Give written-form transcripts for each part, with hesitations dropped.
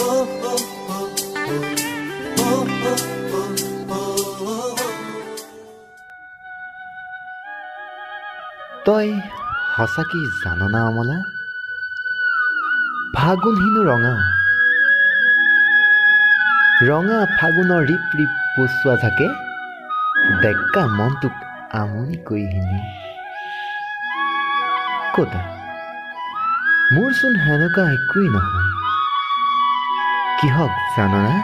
তই সঁচাকি জাননা অমলা, ফাগুন হিনো ৰঙা ৰঙা ফাগুনৰ ৰিপ ৰিপ পচোৱা ঝাকে ডেকা মনটোক আমনি কৰি হিনি। ক'তা মোৰচোন সেনেকুৱা একোৱেই নহয়, কিহক জাননা?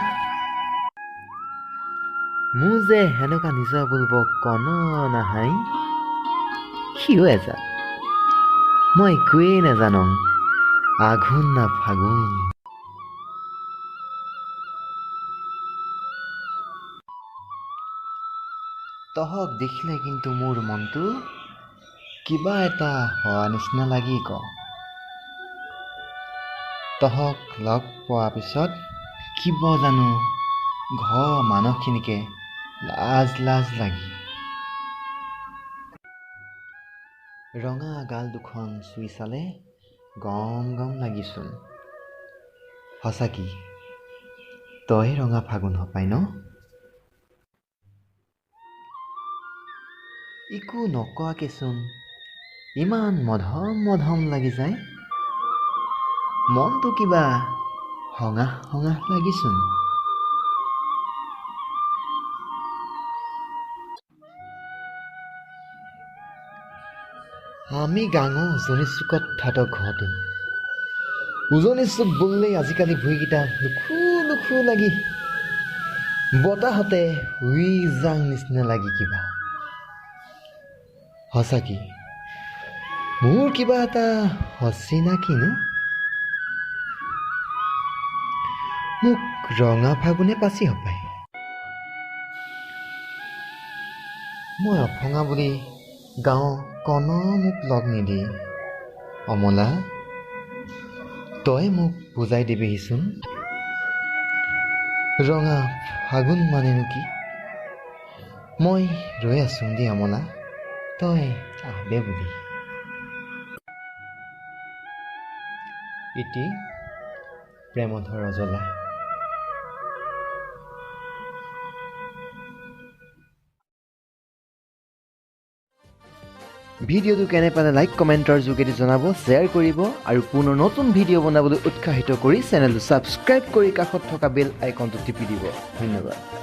মোৰ যে সেনেকুৱা নিজৰ বুলিব কণ নাহাই, সিও এজাত। মই একোৱেই নাজানো আঘোণ না ফাগুন। তহক দেখিলে কিন্তু মোৰ মনটো কিবা এটা হোৱা নিচিনা লাগি ক। তহক লগ পোৱাৰ পিছত কিব জানো ঘৰৰ মানুহখিনিকে লাজ লাজ লাগি। ৰঙা গাল দুখন চুই চালে গম গম লাগিচোন। সঁচাকি তই ৰঙা ফাগুন হপাই ন? একো নকোৱাকেচোন ইমান মধম মধম লাগি যায়, মনটো কিবা হঙাহ হঙাহ লাগিচোন। আমি গাঙৰ উজনি চুকত থাক ঘৰটো। উজনি চুক বুলিলেই আজিকালি ভৰিকেইটা লুখু লুখু লাগি বতাহতে উই যাং নিচিনা লাগি কিবা। সঁচাকি মোৰ কিবা এটা অচিনাকি ন? মোক ৰঙা ফাগুনে পাচি হপায়। মই অফঙা বুলি গাঁও কণ মোক লগ নিদিয়ে। অমলা, তই মোক বুজাই দিবিহিচোন, ৰঙা ফাগুন মানেনো কি? মই ৰৈ আছোং দেই অমলা, তই আহবে বুলি। ইতি প্ৰেমধৰ অজলা। ভিডিঅ'টো কেনে পালে লাইক কমেণ্টৰ যোগেদি জনাব, শ্বেয়াৰ কৰিব আৰু পুনৰ নতুন ভিডিঅ' বনাবলৈ উৎসাহিত কৰি চেনেলটো ছাবস্ক্ৰাইব কৰি কাষত থকা বেল আইকনটো টিপি দিব। ধন্যবাদ।